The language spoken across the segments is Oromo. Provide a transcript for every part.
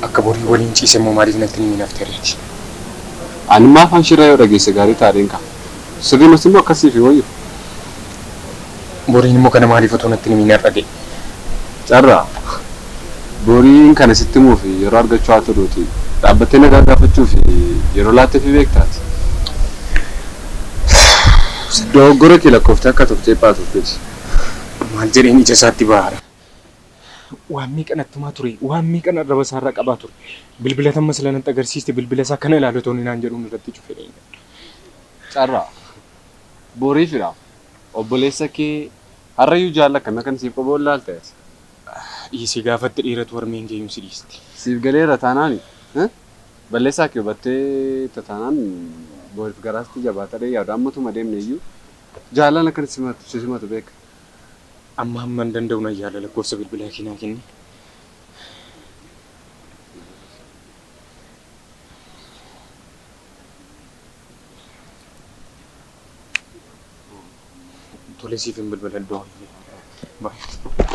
Akka borii waliin ciise immoo maaliif natti hin hafte reeti? Ani immoo afaan shirraa yoo dhageesse gaarii taadheen qaba. Sirriimas immoo akkasiif wayyu. Boriin immoo kana maaliif otoo natti hin himin har'a ga'e? Carraa boriin kana sitti himuuf yeroo argachuu haa turuuti. Dhaabbattee nagaa gaafachuuf yeroo laatteef beektaati. Dogoggora kee lakkooftee akka turtee baatuuf miti. Maal jedheen ija isaatti baara? Waan meeqa nattumaa ture, waan meeqa arraba isaarraa qabaa ture. Bilbila tamma sila natti agarsiiste bilbila isaa kana ilaalu otoo inni naan jedhuun irratti cufe dheenga. Carraa boriifidha. Obboleessa kee har'ayyuu jaalla akkam akkan siif qabu wallaalte ati. Dhiisii gaafatti dhiiratu harmeen keeyyuun si dhiisti. Siif galeera taanaani. Balleessaa kee hubattee taanaan boriif garaasti jabaatadhee yaadu ammatuma deemne iyyuu jaalaan akkan si simatu beeka. Amma hamma hin danda'u nan yaala lakkoofsa bilbilaa kee naa kenni. Tole siif hin bilbila iddoo. Baay'ee.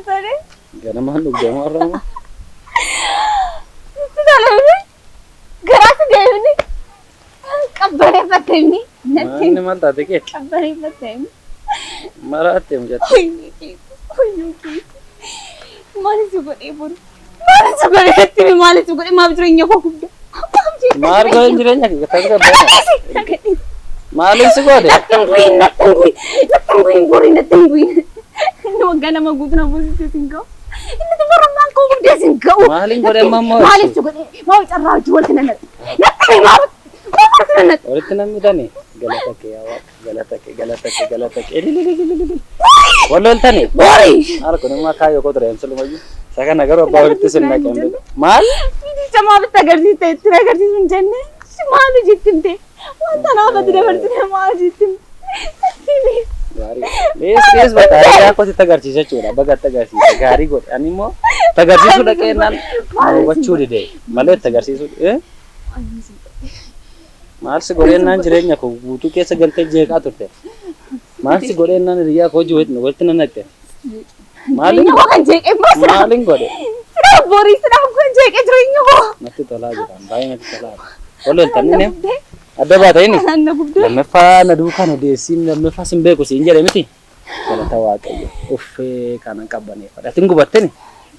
Tole. Ganamaan dhugdee har'aa Tole. Garaas deemni. Qabbaneeffatte inni. Inni maal taate kee? Qabbaneeffatte inni. Maraatte mucatti. Hoyyuu keeti. Hoyyuu keeti. Maal si godhee boru? Maal si godhee natti himi? Maal si godhee maaf jireenya koo gubda? Maal godhan jireenya kee tasgabbaa'e? Maaliin si godhe? Natti hin bu'in, natti hin bu'in, natti hin bu'in, borii natti hin bu'in. Inni waggaa lama guutuu na boosisee sin ga'u. Inni dubarummaan koo gubdee sin ga'u. Maaliin godhe amma immoo? Maaliif si godhe? Maaf carraa hojii walitti na naqxe? Natti himi maaf maaf walitti na naqxe? Walitti namni tani galata kee yaa Waaqa galata kee galata kee galata kee ilililililil. Wal loltani? Borii! Maal kun immoo kaayyoo koo ture ansulumayyuu. Isa kana garuu abbaa walitti sin naqe hin beeku. Maal? Fiigicha maaf itti agarsiiste itti agarsiisu hin jenne? Maal hojiitti himte? Wanta naaf ati dabarsite maal hojiitti himte? Natti himi. Gaarii. Dhiis dhiis bakka hiriyaa kootti itti agarsiisa jechuudha. Baga itti agarsiisa. Gaarii godhe. Ani immoo itti agarsiisuu dhaqee naan na hubachuu dide malee itti agarsiisuu eh? Maal si godhee naan jireenya koo guutuu keessa galtee jeeqaa turte. Maal si godhee naan hiriyaa koo hojii walitti na naqxe. Maaliin Jireenya koo kan jeeqe immoo sira. maaliin godhe? Sira borii sira kan jeeqe jireenya koo. Natti tolaa jira. Baay'ee natti tolaa jira. Wal loltan inni adda baata inni. Anaan na gubdee. Lammaffaa na duukaan odeessiin lammaffaa sin beeku siin jedhe miti. Galata Waaqayyo. Uffee kanan qabbaneeffadha. Atin gubatteni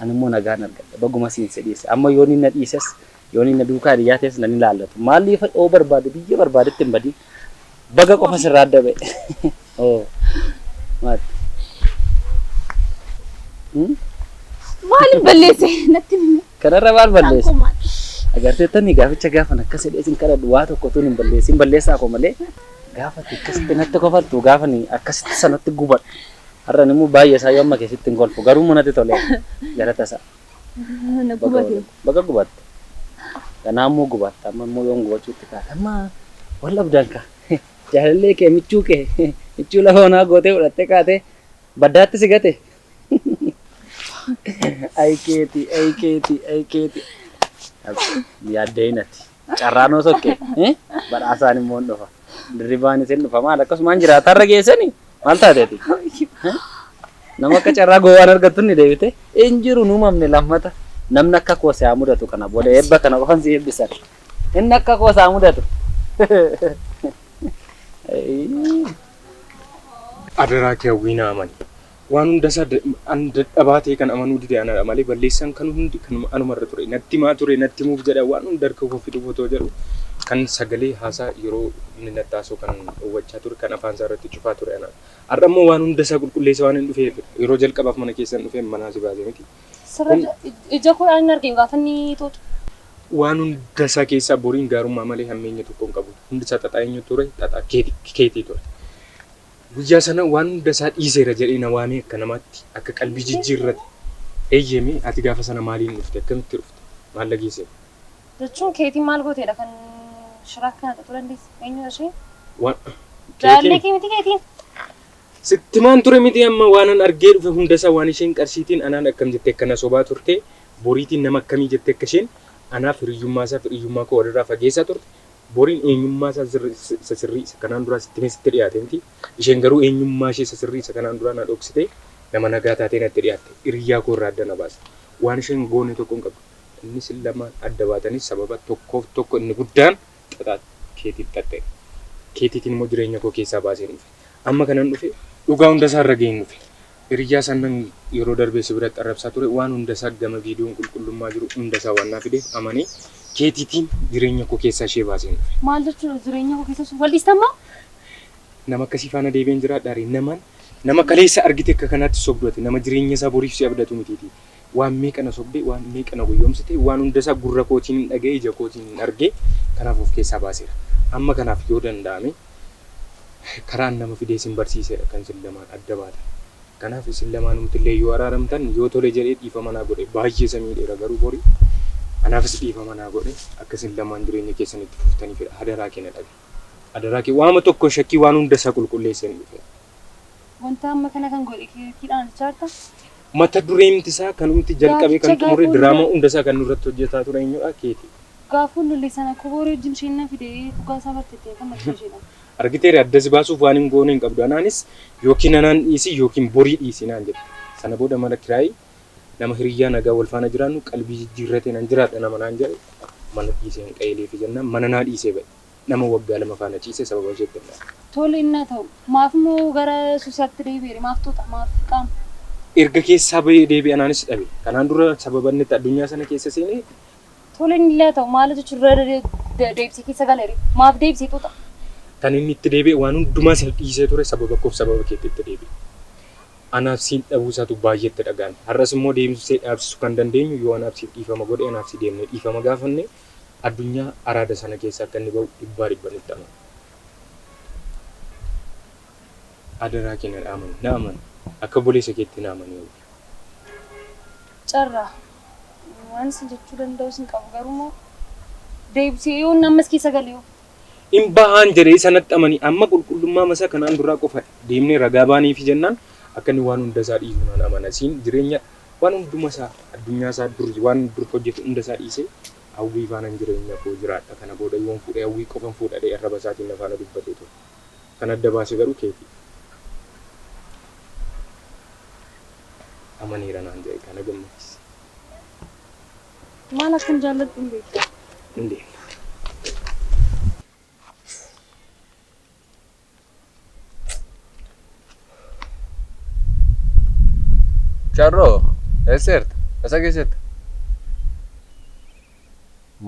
ani immoo nagaan argadha. Baguma siin si dhiise. Amma yoon inni na dhiises yoon inni na duukaa hiriyaa ta'es nan ilaallatu. Maaliif oo barbaade biyya barbaadetti hin badin. Baga qofa sirraa adda ba'e. Oo. Maal? Maaliif balleesse natti himi. Kanarra maal balleesse? Koo maal? Agartee tani gaaficha gaafan akkas jedhee sin kadhadhu waa tokko tun hin balleessin balleessaa koo malee gaafa ati akkasitti natti kofaltu gaafa ani akkasitti sanatti gubadhu. Har'an immoo baay'ee isaa yoo amma keessatti hin kolfu garuu manatti tole galata isaa. Na gubate. Baga gubatte. Ganaa immoo gubatta amma immoo yoon gubachuutti kaata amma wal dhabdan ka jaalallee kee michuu kee michuu lafa onaa gootee fudhattee kaatee baddaatti si gate. Ay keeti ay keeti ay keeti. Yaaddee ati carraanoo sokke badhaasaan immoo hin dhufa. Dirribaan isin dhufa maal akkasumaan jiraata har'a geessanii maal taateeti? Nama akka carraa gowwaan argattu ni deebite hin jiru nuumamne lammata. Namni akka koo si haa mudatu kana booda eebba kana qofan si eebbisan. Inni akka koo si haa mudatu. Adaraa kee hawwii naa amani. Waan hunda isaa an dadhabaa ta'e kan amanuu dide anadha malee balleessaan kan hundi kan anumarra ture. Natti himaa ture, natti himuuf jedha waan hunda harka koo fiduuf otoo jedhu kan sagalee haasaa yeroo inni natti haasa'u kan dhowwachaa ture, kan afaan isaa irratti cufaa ture anadha. Har'a immoo waan hunda isaa qulqulleessa waan hin dhufeef yeroo jalqabaaf mana keessan dhufee manaa si baase miti. Sirra ija koodhaan hin arginu gaafa inni xuuxu. Waan hunda isaa keessaa boriin gaarummaa malee hammeenya tokko hin qabu. Hundi isaa xaxaa eenyu ture? Xaxaa keetii ture. Guyyaa sana waan hunda isaa dhiiseera jedhee na waamee akka namaatti akka qalbii jijjiirrate. Eeyyemi ati gaafa sana maaliin dhufte? Akkamitti dhufte? Maal dhageesse? Jechuun keetiin maal gooteedha kan shira akkana xaxuu dandeesse? Eenyudha isheen? Waan Jaalallee kee miti keetiin? Sitti maan ture miti amma waanan argee dhufe hunda isaa waan isheen qarshiitiin anaan akkam jettee akka na sobaa turte boriitiin nama akkamii jettee akka isheen anaaf hiriyyummaa isaa fi hiriyyummaa koo walirraa fageessaa turte boriin eenyummaa isaa isa sirrii isa kanaan duraa sitti himee sitti dhiyaate miti isheen garuu eenyummaa ishee isa sirrii isa kanaan duraa na dhoksite nama nagaa taatee natti dhiyaatte hiriyyaa koo irraa adda na baase waan isheen goone tokko hin qabdu innis lamaan adda baatanis sababa tokkoof tokko inni guddaan xaxaa keetiif xaxxee keetiitiin immoo jireenya koo keessaa baaseen dhufe amma kanan dhufe dhugaa hunda isaa irra ga'een dhufe hiriyyaa sannan yeroo darbee si biratti arrabsaa ture waan hunda isaa gama viidiyoon qulqullummaa jiru hunda isaa waan naa fideef amanee keetiitiin jireenya koo keessaa ishee baaseen dhufe. Maal jechuudha jireenya koo keessa wal dhiistan moo? Nama akkasii faana deebi'een jiraadha ree namaan nama kaleessa argite akka kanaatti sobdu ati nama jireenya isaa boriif si abdatu mitiiti. Waan meeqa na sobde waan meeqa na gowwoomsite waan hunda isaa gurra kootiin hin dhaga'e ija kootiin hin arge kanaaf of keessaa baaseera. Amma kanaaf yoo danda'ame karaan nama fidee isin barsiisedha kan isin lamaan adda baatan. Kanaaf isin lamaanumtillee yoo araaramtan yoo tole jedhee dhiifama naa godhe baay'ee isa miidheera garuu borii anaafis dhiifama naa godhe akka isin lamaan jireenya keessan itti fuftanii fedha hadaraa kee na dhabe. Hadaraa kee waama tokko shakkii waan hunda isaa qulqulleessee hin dhufe. Wanta amma kana kan godhe keetiidhaan jechaa jirta? Mata dureemti isaa kanumti jalqabee kan Gaaficha xumure gaafa diraamaa hunda isaa kan nurratti hojjetaa ture eenyudha keeti. Gaafa lollee sana kobooree wajjin isheen na fide dhugaa isaa barteettee kan mataa isheedha. Argiteera adda si baasuuf waan hin goone hin qabdu. Anaanis yookiin anaan dhiisi yookiin borii dhiisi naan jette. Sana booda mana kiraayii nama hiriyyaa nagaa wal faana jiraannu qalbii jijjiirratee nan jiraadha nama naan jedhe mana dhiisee hin qayeeleefi jennaan mana naa dhiisee ba'e. Nama waggaa lama faana ciise sababa isheetti hin dhabe. Tole inni haa ta'u maaf immoo gara suusaatti deebi'eere maaf tuuta maaf qaama? Erga keessaa ba'ee deebi'e anaanis dhabe. Kanaan dura sababa inni itti addunyaa sana keessa seenee Tole inni illee haa ta'u maal jechuun deebisee keessa galeere maaf deebisee tuuta? Kan inni itti deebi'e waan hundumaa isa dhiisee ture sababa koof sababa keetti itti deebi'e. Anaaf siin dhabuu isaatu baay'eetti dhaga'ame. Har'as immoo deemsisee dhaabsisuu kan dandeenyu yoo anaaf siif dhiifama godhe anaaf si deemnee dhiifama gaafanne addunyaa araada sana keessa akka inni ba'u dhibbaa dhibbanitti amana. Adaraa kee na amani, na amani. Akka obboleessa keetti na amani. Carraa waan isin jechuu danda'u isin qabu garuu immoo deebisee yoo inni ammas keessa gale yoo. In bahaan jedhee sanatti amanii amma qulqullummaa masaa kanaan duraa qofa deemnee ragaa baaniifi jennaan akka inni waan hunda isaa dhiisu naan amana. Siin jireenya waan hunduma isaa addunyaa isaa dur waan dur hojjetu hunda isaa dhiisee hawwii faanan jireenya koo jiraadha. Kana booda yoon fuudhee hawwii qofan fuudhadhee arraba isaatiin na faana dubbatee ture. Kan adda baase garuu keetii. Amaneera naan jedhe kana gammachiise. Maal akkan jaalladhu hin beektu. Hin deemna. Charroo, eessa jirta? Eessa geessetta?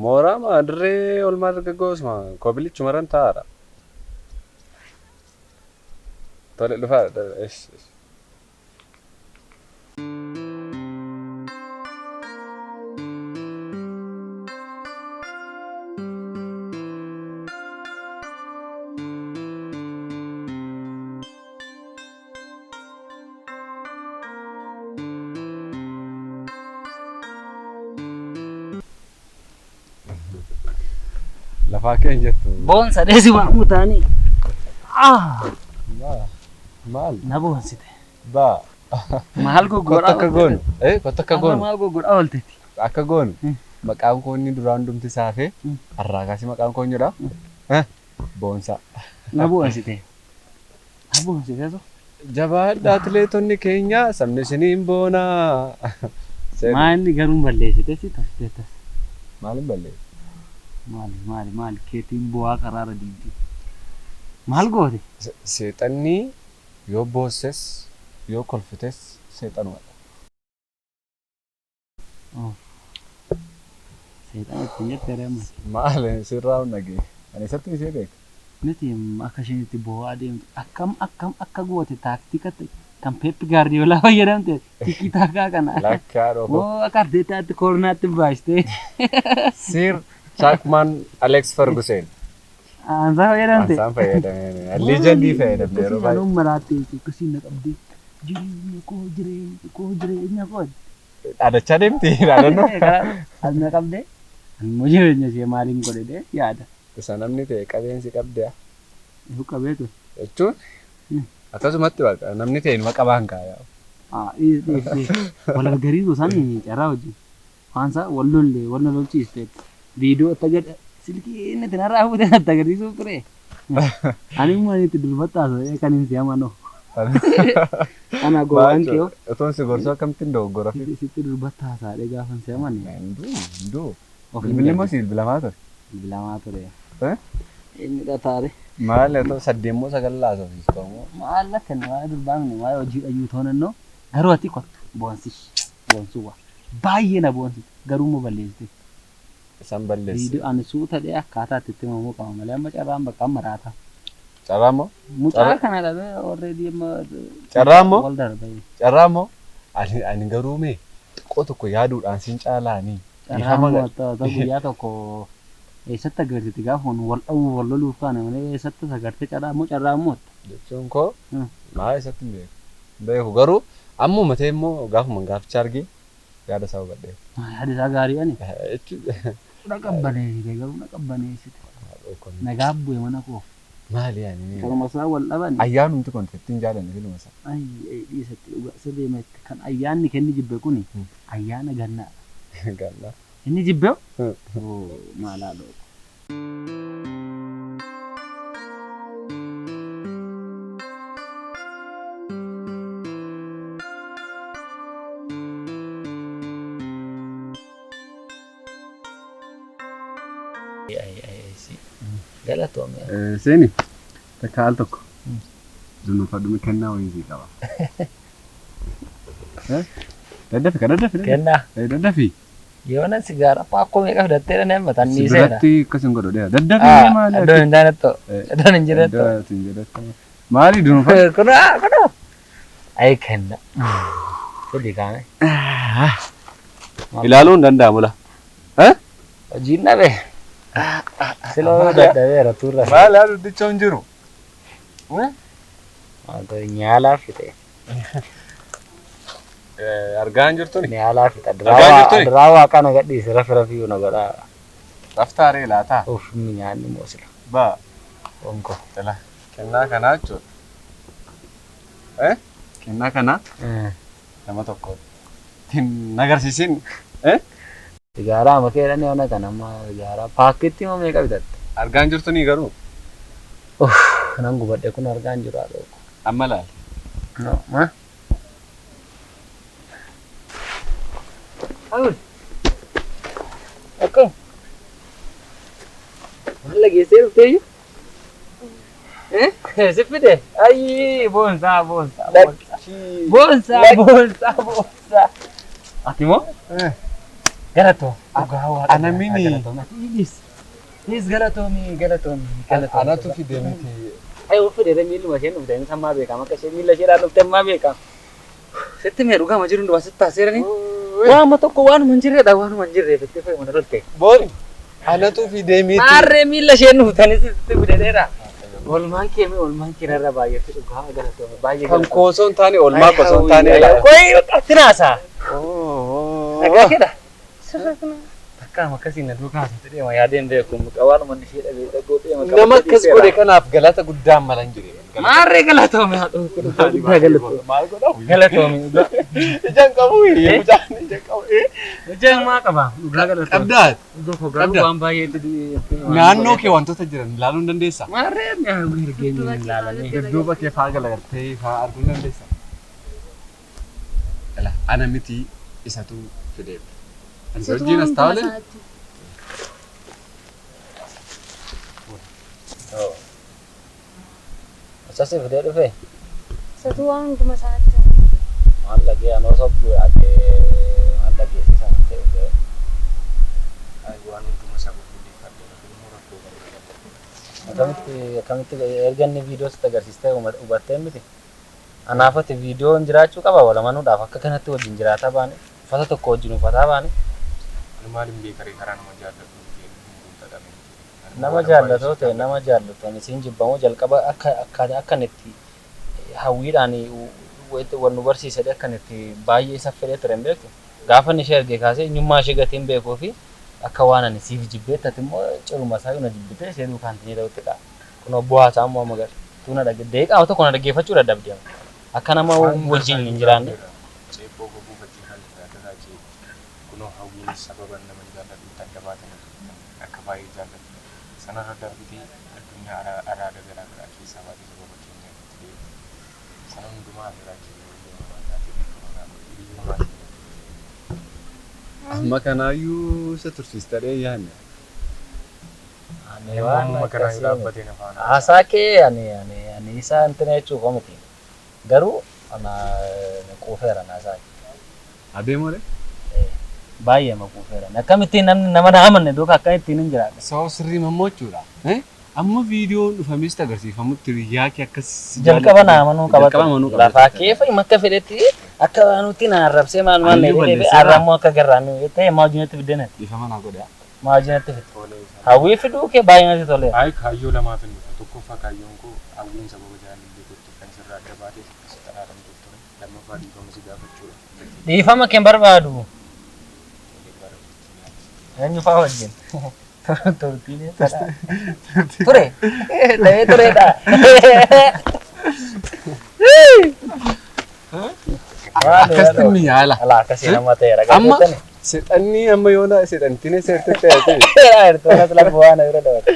Mooraa maa dirree oolmaa dargaggoosuma kobilichuma irran taa'aadha. Tole dhufaa eesh. Lafaa kee hin jettu. Boonsa dheesi waamuu ta'anii. Maal? Na boonsite. Baa. Maal goggodhaa Kottu akka goonu. Kottu akka goonu. Maal goggodhaa oolteeti. Akka goonu. Maqaan koo inni duraan hundumti isaa hafee har'aa kaasee maqaan koo eenyudha? Boonsaa. Na boonsite. Na boonsite so. Jabaadha atileetonni keenya sabni isiniin boonaa. Maalli garuu balleessite si tolchite. Maaliin balleesse? Maali maali maali keetiin bu'aa karaarra deemti. Maal goote? Seexanni yoo boosses Yoo kolfites seexanumadha. Seexana ittiin jette reema. Maal sirraa dhagee? Ani isatti ishee beeka. Miti akka isheen itti boo'aa deemtu akkam akkam akka goote taaktika kan Pep Guardiola fayyadamte tikii taakaa kana. Lakkaa dhoko. Moo akka Arteetaatti koornaatti baastee. Sir Chapman Alex Ferguson. Ansaa fayyadamte. Ansaan fayyadamee. Leejendii fayyadamte yeroo baay'ee. Akkasiin maraattee akkasiin na qabdee jireenya koo jireenya koo jireenya koo. Dhaadachaa deemti dhaadannoo. As na qabdee immoo jireenya ishee maaliin godhee yaada. Isa namni ta'e qabeensi qabdee. Yoo qabee ture. Jechuun akkasumatti baqa namni ta'e numa qabaan kaayaa. Dhiis dhiis dhiis. Wal argariisu san carraa wajjin. Waan isaa wal lolle wal na lolchiiste. Viidiyoo itti agarra silkii inni itti narraa fuute natti agarsiisuuf ture. Ani immoo ani itti durbatti haasa'ee kan hin si'amanoo. Ana gowwaan kee Otoon si gorsuu akkamittiin dogoggora fi. Sitti durbatti haasa'ee gaafa hin si'amane. Hinduu hinduu. Bilbilli immoo si bilbilamaa ture. Bilbilamaa ture. Inni dhataare. Maal otoo saddeemmoo sagal laasofsiistu ammoo. Maal akka inni waa'ee durbaa mini waa'ee hojii dhayyuu toonannoo garuu ati kottu boonsi boonsuuwa baay'ee na boonsite garuu immoo balleessite. Isaan balleesse. Viidiyoo ani suuta dhee akkaataa itti himamuu qaba malee amma carraan bakka amma raata. Carraa immoo? Mucaa kana dhabee already amma. Carraa immoo? Wal darbee. Carraa immoo? Ani garuu mee xiqqoo tokko yaaduudhaan siin caalaanii. Carraa immoo ta'u guyyaa tokko eessatti agarsiifte gaafa wal dhawuu wal loluuf kaane malee eessatti agartee carraa immoo carraa immoo. Jechuun koo maa eessatti hin beeku. Beeku garuu ammuma ta'e immoo gaafuma gaaficha argee yaada isaa hubadhee. Yaada isaa gaarii ani. Na qabbaneessite garuu na qabbaneessite. Nagaa bu'e mana koo. Maali ani? Karuma isaa wal dhaban. Ayyaanumti kun ittiin jaalanne filuma isaa. Ay dhiisatti dhugaa sirrii matti kan ayyaanni kenni jibbe kuni ayyaana gannaa. Gannaa. Inni jibbe maalaa dhooqa. Seeni takka al tokko dunuunfadhume kennaa wayii sii qaba. Daddafi ka daddafi. Kennaa. Daddafi. Yoona sigaara paakoo meeqa fidattee dha nama tanniiseera. Biratti akkas hin godhu dheera. Daddafi maali? Iddoon hin taanetto. Iddoon hin jiretto. Iddoon hin jiretto. Maali dunuunfadhu? Kunoo kunoo. Ayi kenna. Fidi kaame. Ilaaluu hin danda'amu la. Hojiin dhabe. Siloo dadhabeera turra. Maal haadhu dicha hin jiru? Waanta nyaalaa fixe. Argaa hin jirtuni? Nyaalaa fixa. Argaa hin jirtuni? Duraa waaqa na gadhiise rafi rafiyyuu na godhaa. Raftaaree laataa? Uff nyaanni moo sila. Baa. Onko. Dhala. Kennaa kanaa jechuudha. Kennaa kanaa nama tokko ittiin agarsiisin. Sigaaraa amma keedhanii ona kana amma sigaaraa paakkitti immoo meeqa bitatte? Argaa hin jirtuni garuu? Uff nan gubadhe kun argaa hin jiru haadha. Amma laali. No ma? Awul. Akkam. Maal dhageessee dhuftee iyyuu? Si fide? Ayyii boonsaa boonsaa boonsaa. Boonsaa boonsaa boonsaa. Ati moo? Galatoo. Dhugaa waaqa. Ana mini. Dhiis. Dhiis galatoomi galatoomi galatoomi. Anatu fide miti. Ayi uffide miilluma isheen dhufte innis ammaa beekama akka isheen miilla isheedhaan dhufte ammaa beekama. Sitti mee dhugaama jiru hundumaa sitti taaseerani. Waanuma tokko waanuma hin jirreedha waanuma hin jirreef itti fayyadamu lolte. Booni. Anatu fide miti. Maarree miilla isheen dhuftani sitti fideedha. Oolmaan kee mee oolmaan kee narra baay'eetti dhugaa galatoomi baay'ee Kan koosoo hin taane oolmaa kosoo hin taane. Qoyi tinaasaa. Nagaa keedha. Takkaama akkasiin na duukaa haasa'e deema yaadeen beeku mucaa waanuma inni ishee dhabee dhagoo deema. Nama akkas godhe kanaaf galata guddaan mala hin jiru. Maarree galatoomi haadha guddaa galatoomi. Maal godhamu? Galatoomi. Ijaan qabu mucaan ija qabu. Ijaan maa qaba? Dhugaa galatoomi. Qabdaa. Garuu waan baay'ee Naannoo kee wantoota jiran ilaaluu hin dandeessaa? Maarree ergeenyu hin ilaalamee. Dudduuba kee faa galagaltee faa arguu hin dandeessaa? Ana miti isatu fideera. Ani wajjin as taa'u Asasi fidee dhufe? Isatu waan hunduma isaatti. Dhagee anoo sobdu ati maal dhageessisan ta'e. Waan hunduma isaa qulqulleeffadhe kun immoo rakkoo qaba. Akkamitti erga inni viidiyoo sitti agarsiistee hubattee miti. Anaaf ati viidiyoon jiraachuu qaba walamanuudhaaf akka kanatti wajjin jiraataa baane uffata tokko wajjin uffataa baane. Ani maaliin beekaree karaa nama jaalladhu xaxamee. Nama jaallatoo ta'e nama jaallatu ani siin jibbamu jalqaba akka akka akka itti hawwiidhaan wal nu barsiisedhe akka itti baay'ee isa fedhee ture hin beektu. Gaafa inni ishee arge kaasee eenyummaa ishee gatii hin beekuu fi akka waan ani siif jibbeetti ati immoo ciruma isaa na jibbitee ishee duukaan tinii ta'utti qa'a. Kun bu'aa isaa immoo amma gara. Tuuna dhagge deeqaa tokko na dhaggeeffachuu dadhabde amma. Akka nama wajjin hin jiraanne. Ceephoo goguufachii kan irraa jee kunoo hawwiin sababa nama jaalladhu adda baatanii turtan akka baay'ee jaalladhu. Sanarra darbitee addunyaa araada garaa garaa keessaa baatee sababa keenya itti deemte. Sana hundumaa irraa jee hiyyummaa taatee hiyyummaa keenya. Amma kanaayyuu isa tursiistadhee yaadne. Ani waan Amma kanaa yoo akkasii miti. dhaabbatee na faana. Haasaa kee ani isa intina jechuu koo miti. Garuu ana quufeera naasaa. Adeemoodha. Baay'ee ma quufeera. Akkamittiin namni nama na amanne duukaa akkamittiin hin jiraadha. Sababa sirrii mammoo jechuudha. Amma viidiyoon dhufames agarsiifamutti hiriyaa kee akkas Jalqaba na amanuu qaba. Jalqaba amanuu qaba. Lafaa kee fa'i makka fedhetti akka nuti na arrabsee maal maal na Ayyuu jedhee balleesseera. arrammoo akka garraamii ta'e maa wajjinatti fiddeena. Dhiifama naa godhe. Maa wajjinatti fidde. Hawwii fiduu kee baay'ee natti toleera. Ayi kaayyoo lamaaf hin dhufa. Tokkoffaa kaayyoon koo hawwiin sababa jaalallee kootti kan sirraa adda baatee sitti araaramtuuf ture. Lammaffaa dhiifama si gaafachuudha. Dhiifama kee hin barbaadu. Eenyu fa'aa wajjin? Turtiin ture. Ta'ee tureedha. Akkasitti mi'aala. Alaa akkasii nama ta'eera. Amma seexanni amma yoona seexantiin seertuu ta'e. Ertoona lafa waan bira dabate.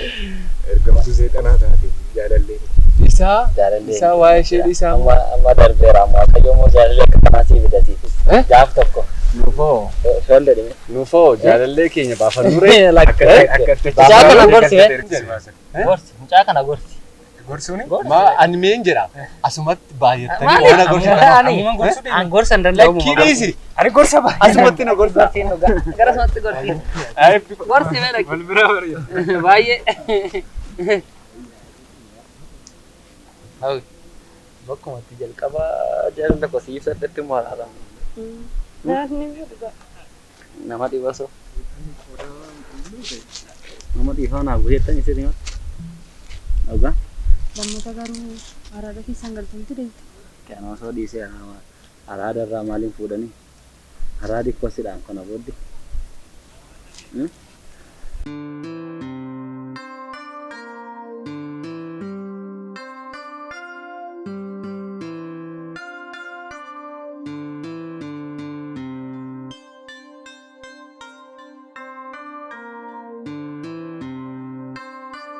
Ergamtuu seexanaa taate jaalallee. Isaa Jaalallee. isaa waa'ee ishee dhiisaa. Amma amma darbeera amma waaqayyo immoo jaalallee akka kanaa sii fidatiifis. Eh? Gaaf tokko. Nuufoo Shoollee dhime. nuufoo jaalallee keenya baafannure. Mucaa kana gorsi be. Gorsi. Mucaa kana gorsi. Gorsuuni? Ma ani meen jedha asumatti baay'attanii waan gorsa. An gorsa hin danda'u. Lakkii dhiisi. Ani gorsa baay'ee. Asumatti na gorsa. Gorsiin dhugaa. Gara asumatti gorsi. Gorsi mee lakki. Wal biraa bari'a. Baay'ee. Hawwi. Bakkuma itti jalqaba jaalala koo siif saddetti immoo alaalamu. Naafni dhugaa. Nama dhiba so. Nama dhiifama naaf godhettan isin hima. Dhugaa. Lammata garuu araada keessaan galfamtu deemte. Kan osoo dhiisee araada irraa maaliin fuudhanii? Araadi kosidhaan kana booddee.